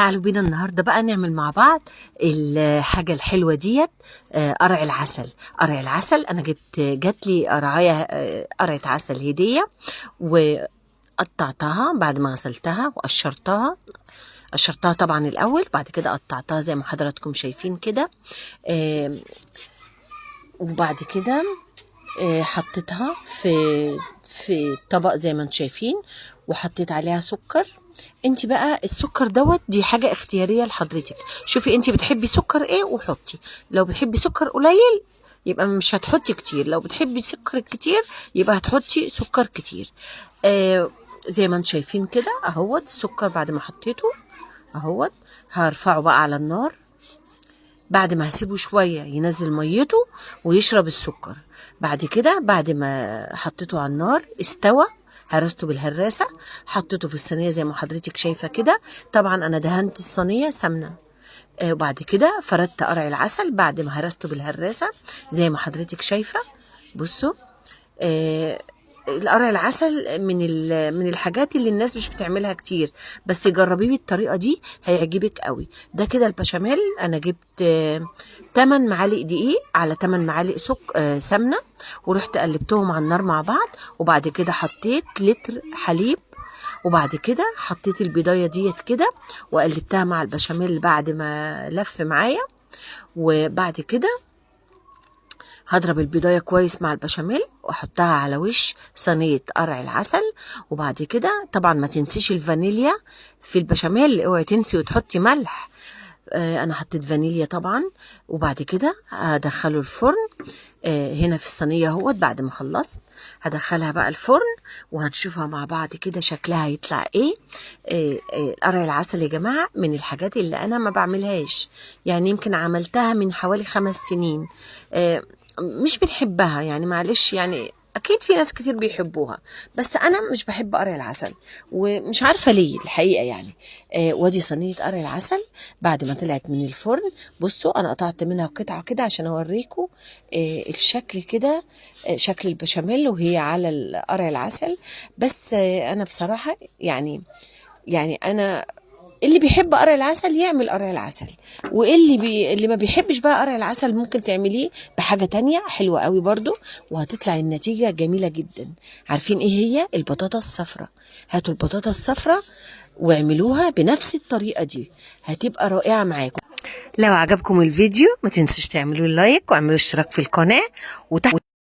تعالوا بينا النهارده بقى نعمل مع بعض الحاجة الحلوة ديت، قرع العسل. قرع العسل انا جات لي قرعايه، قرعه عسل هديه، وقطعتها بعد ما غسلتها وقشرتها. قشرتها طبعا الاول، بعد كده قطعتها زي ما حضراتكم شايفين كده. وبعد كده حطيتها في طبق زي ما انتم شايفين، وحطيت عليها سكر. انت بقى السكر دوت دي حاجة اختيارية لحضرتك، شوفي انت بتحبي سكر ايه وحطي. لو بتحبي سكر قليل يبقى مش هتحطي كتير، لو بتحبي سكر كتير يبقى هتحطي سكر كتير. زي ما انتم شايفين كده اهوت السكر بعد ما حطيته اهوت، هرفعه بقى على النار بعد ما هسيبه شوية ينزل ميته ويشرب السكر. بعد كده بعد ما حطيته على النار استوى، هرسته بالهراسة، حطيته في الصينية زي ما حضرتك شايفة كده. طبعا أنا دهنت الصينية سمنة. وبعد كده فردت قرع العسل بعد ما هرسته بالهراسة زي ما حضرتك شايفة. بصوا، القرع العسل من الحاجات اللي الناس مش بتعملها كتير، بس جربيه بالطريقة دي هيعجبك قوي. ده كده البشاميل، انا جبت 8 معالق دقيق على 8 معالق سمنه، ورحت قلبتهم على النار مع بعض. وبعد كده حطيت لتر حليب، وبعد كده حطيت البيضايه ديت كده وقلبتها مع البشاميل بعد ما لف معايا. وبعد كده هضرب البيضايه كويس مع البشاميل واحطها على وش صينية قرع العسل. وبعد كده طبعا ما تنسيش الفانيليا في البشاميل، اوعي تنسي وتحطي ملح. انا حطيت فانيليا طبعا. وبعد كده هدخله الفرن. هنا في الصينية اهوت بعد ما خلصت هدخلها بقى الفرن، وهنشوفها مع بعض كده شكلها هيطلع ايه. قرع العسل يا جماعة من الحاجات اللي انا ما بعملهاش، يعني يمكن عملتها من حوالي 5 سنين. مش بنحبها يعني، معلش، يعني اكيد في ناس كتير بيحبوها، بس انا مش بحب قرع العسل ومش عارفه ليه الحقيقة يعني. وادي صينية قرع العسل بعد ما طلعت من الفرن. بصوا انا قطعت منها قطعه كده عشان اوريكم الشكل كده، شكل البشاميل وهي على قرع العسل. بس انا بصراحة يعني انا اللي بيحب قرع العسل يعمل قرع العسل، واللي اللي ما بيحبش بقى قرع العسل ممكن تعمليه بحاجة تانية حلوة قوي برضو، وهتطلع النتيجة جميلة جدا. عارفين ايه هي؟ البطاطا الصفراء. هاتوا البطاطا الصفراء واعملوها بنفس الطريقة دي، هتبقى رائعة معاكم. لو عجبكم الفيديو ما تنسوش تعملوا لايك واعملوا اشتراك في القناة وتحت.